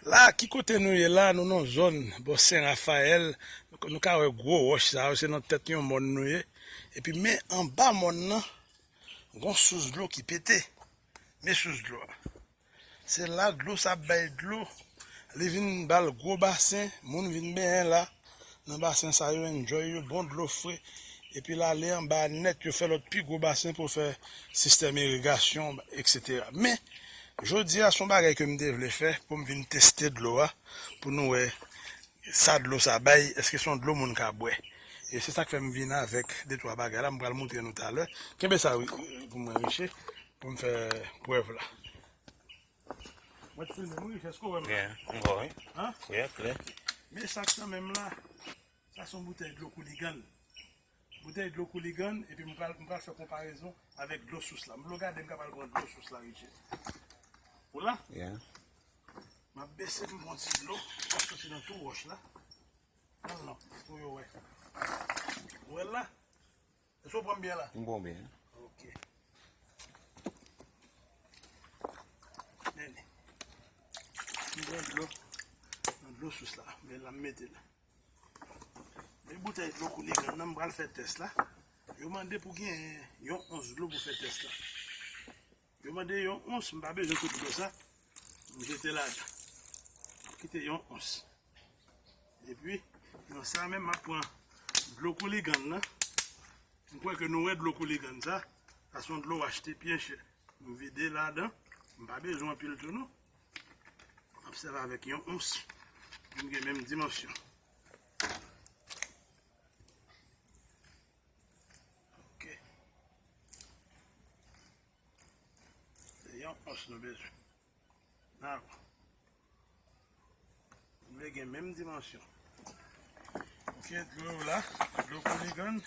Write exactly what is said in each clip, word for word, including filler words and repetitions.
La, ki kote nou ye la? Nou nan zòn bò Sen Rafayèl. Nou ka wè gwo wòch sa yo, se nan tèt yon mòn nou ye. Epi men anba mòn nan, gon sous dlo ki pete. Men sous dlo a. Se la dlo sa ap bay dlo. Li vin ba l gwo basen, moun vin benyen la. Nan basen sa yo enjoy yo, bon dlo fre. Epi l ale anba nèt, yo fè lòt pi gwo basen pou fè sistèm irigasyon, etsetera. Men, jodi a, se yon bagay ke m te vle fè pou m vin teste dlo a, pou nou wè sa dlo sa bay, èske se yon dlo moun ka bwè. E se sa k fè m vin avèk de twa bagay la, m pral montre nou talè. Kenbe sa wi, pou mwen, Riche, pou m fè prèv la. Mwen te filme m, Riche, èske w wè m la? Byen, m wè, wi. Hein? Wi, klè. Men sa k nan men m la, sa se yon boutèy dlo Kouligann. Boutèy dlo Kouligann, epi m pral, m pral fè konparezon avèk dlo sous la. M vle w gade, m ka pral pran dlo sous la, Riche. Ou la? Yeah. M ap bese m pran ti dlo, k ap soti nan tou wòch la. Al non, pou yo wè. Ou wè l la? Èske w pran byen la? M pran byen. Ok. Men li. M pran dlo. Nan dlo sous la. Men la m mete l. Men boutèy dlo Kouligann nan, m pral fè tès la. Yo mande pou gen yon ons dlo pou fè tès la. Yo mande yon ons, m pa bezwen tout dlo sa. M jete ladan. Kite yon ons. Epi, nan sa menm, m ap pran dlo Kouligann nan. M kwè ke nou wè dlo Kouligann sa. Sa se yon dlo w achte byen chè. M vide ladan. M pa bezwen anpil tou non. M ap sèvi avèk yon ons. Pou m gen menm dimansyon. Ok. Se yon ons nou bezwen. Dakò. M vle gen menm dimansyon. Ok, dlo yo la, dlo Kouligann,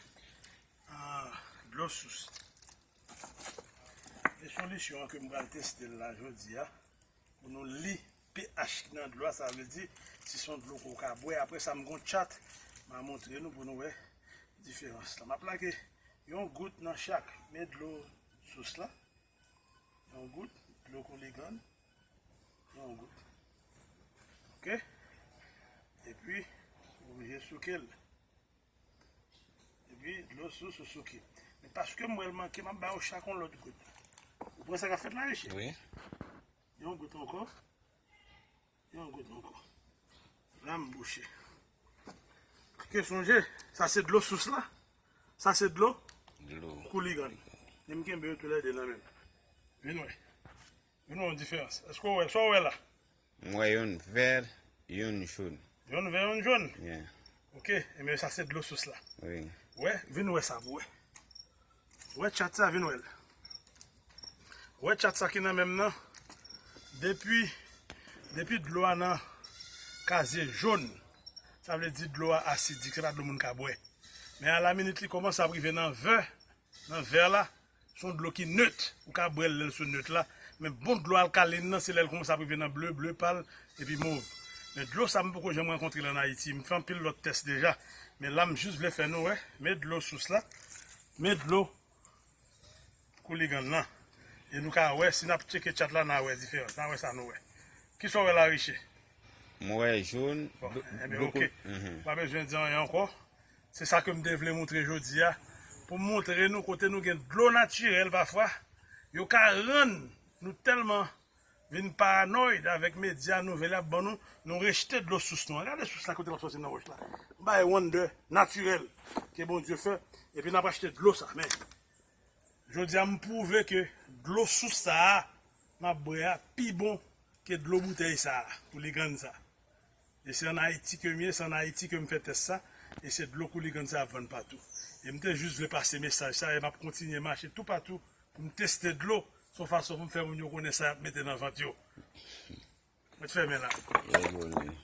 ah, dlo sous. E solisyon an ke m pral teste l la jodi a, pou nou li pH ki nan dlo a, sa vle di, si se yon dlo ke w ka bwè. Apre sa, m gon chat, m a montre nou pou nou wè diferans la. M ap lage yon gout nan chak, men dlo sous la, yon gout, dlo Kouligann, yon gout. Ok? Epi, ou oblije souke l. Epi, dlo sous ou souke. Men paske m wè l manke, m ap ba yo chak yon lòt gout. Ou pran sa k ap fèt la, Riche? Wi. Yon gout ankò. Yon gout ankò. La m bouche. Ok, sonje, sa se dlo sous la. Sa se dlo Dlo. Kouligann. E m kenbe yo toulède nan men m. Vin wè. Vin wè yon diferans. Èske w wè? Sa w wè la? M wè youn vè, youn jòn. Youn vè, youn jòn? Yeah. Ok, ebyen sa se dlo sous la. Wi. Wè, vin wè sa pou wè. Wè chat sa, vin wè l. Wè chat sa ki nan men m nan. Depi, depi dlo a nan kazye jòn, sa vle di dlo a asidik, se pa dlo moun ka bwè. Men a la minit li kòmanse ap rive nan vè, nan vè la, se yon dlo ki net. Ou ka bwè l lè l sou net la. Men bon dlo alkalin nan, se lè l kòmanse ap rive nan ble, ble pal, epi mov. Men dlo sa, m poko janm rankontre l ann Ayiti. M fè anpil lòt tès deja. Men la, m jis vle fè nou wè. Men dlo sous la. Men dlo Kouligann nan. E nou ka wè, si n ap tcheke chat la, n a wè diferans. N a wè sa nou wè. Kisa w wè la, Riche? M wè jòn. Bon, dlo, ebyen, dlo ok. Kou-, mhm. Pa bezwen di anyen ankò. Se sa ke m te vle montre jodi a. Pou m montre nou kote nou gen dlo natirèl pafwa. Yo ka rann nou tèlman vin paranoid avèk medya nouvèl y ap ban nou, nou rejte dlo sous nou an. Gade sous la kote l ap soti nan wòch la. M bay wonder natirèl ke Bondye fè, epi n ap achte dlo sa. Men, jodi a, m pwouve ke dlo sous sa a, m ap bwè a, pi bon ke dlo boutèy sa a, Kouligann sa. E se ann Ayiti ke m ye, se ann Ayiti ke m fè tès sa, e se dlo Kouligann sa y ap vann patou. E m te jis vle pase mesaj sa, e m ap kontinye mache toupatou pou m teste dlo, se yon fason pou m fè moun yo konnen sa y ap mete nan vant yo. Mwen te fèmen la. Lè bon, wi.